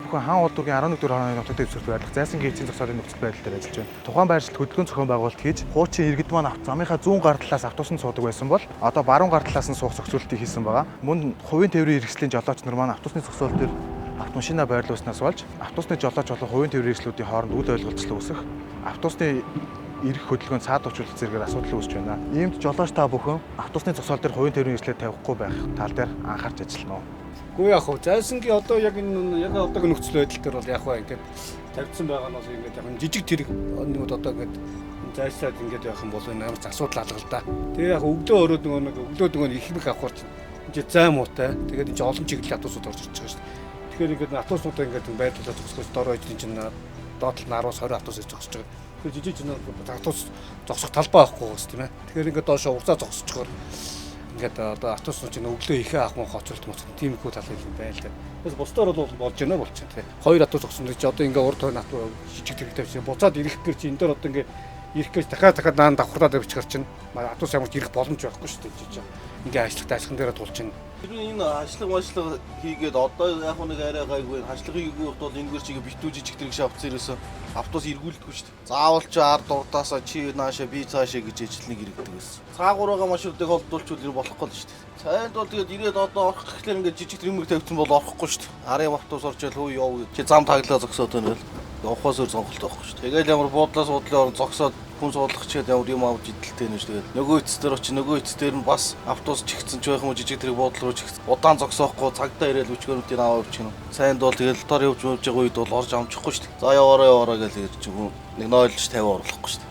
бүхэн Хаан уул дүүргийн 11 дугаар хорооны нутаг дэвсгэрт байрлах Зайсангийн эцсийн зогсоолын нөхцөл байдал дээр ажиллаж байна. Тухайн байршилд хөдөлгөөн зохион байгуулалт хийж, хуучин иргэд маань замынхаа зүүн гар талаас автобусанд суудаг байсан бол одоо баруун гар талаас нь суух зохицуултыг хийсэн байгаа. Мөн хувийн тээврийн хэрэгслийн жолооч нар маань автобусны зогсоол дээр автомашина байрлуулснаас болж автобусны жолооч болон хувийн тээврийн хэрэгслүүдийн хооронд үл ойлголцол үүсэх, автобусны ирэх хөдөлгөөн цаад товчлол зэрэгээр асуудал үүсэж байна. Иймд жолооч та бүхэн автобусны зогсоол дээр хувийн тээврийн хэрэгслээ тавихгүй байх тал дээр анхаарч ажиллана. Үгүй яг хөө зайсангийн одоо яг энэ яг одоогийн нөхцөл байдал дээр бол яг хөө ингээд тавьдсан байгаа нь бол ингээд яг жижиг тэрэг нэг одоо ингээд зайсаад ингээд явах юм бол энэ ямар ч асуудал алга л да. Тэгээ яг өглөө өрөөд нөгөө нэг өглөө нөгөө их их авахар чинь энэ зай муутай. Тэгээд энэ чинь олон чиглэлийн автобусууд орж ирж байгаа шүү дээ. Тэгэхээр ингээд автобусуудаа ингээд байрлуулаад зогсгож дорой ижин чинь доод тал нь 10-аас 20 автобус зогсож байгаа. Тэгэхээр жижиг чинь автобус зогсох талбай байхгүй гоос тийм ээ. Тэгэхээр ингээд доошоо урзаа зогсчихоор ингээд одоо автобуснууд чинь өглөө ихэ авах мөн хоцролт моцролт тиймэрхүү тал юм байна л да. Бас бусдаар бол болж байна болчихно тий. Хоёр автобус зогсон чи одоо ингээд урд хоёр автобус жижиг тэрэг тавьсан. Буцаад ирэх гэр чи энэ дээр одоо ингээд ирэх гэж дахиад дахиад наан давхардаад авчихар чинь автобус ямар ч ирэх боломж байхгүй шүү дээ. Жижиг ингээд ажиллахтай ажиллахан дээрээ тулж байна. Тэр энэ хашлаг машлаг хийгээд одоо яг нэг арай гайгүй хашлаг хийгээгүй бол энэгээр чигээ битүү жижиг тэрэг шавц ирээсээ автобус эргүүлдэггүй шүү дээ. Заавал чи ард урдаасаа чи нааша би цаашаа гэж ижлэнийг иргэдэг байсан. Цаагуур байгаа машинуудыг холдуулчвал ер болохгүй л шүү дээ. Цайнд бол тэгээд ирээд одоо орох гэхлээр ингээд жижиг тэрмэг тавьсан бол орохгүй шүү дээ. Арын автобус орж ил хөө яв. Чи зам таглаа зогсоод байна л. Явахаас өөр сонголт байхгүй шүү дээ. Тэгэл ямар буудлаа суудлын орон зогсоод хүн суудлах чихэд ямар юм авч идэлтэй нэ шүү. Тэгээд нөгөө эцэс дээр очи нөгөө эцэс дээр нь бас автобус чигцэн ч байх юм уу жижиг тэрэг буудлал руу чигцэн. Удаан зогсоохгүй цагдаа ирээл өчгөрүүдийг аваа явчих юм. Сайнд бол тэгэл тор явж явж байгаа үед бол орж амжихгүй шүү дээ. За яваараа яваараа гэж ирж хүн нэг 0.50 оруулахгүй шүү дээ.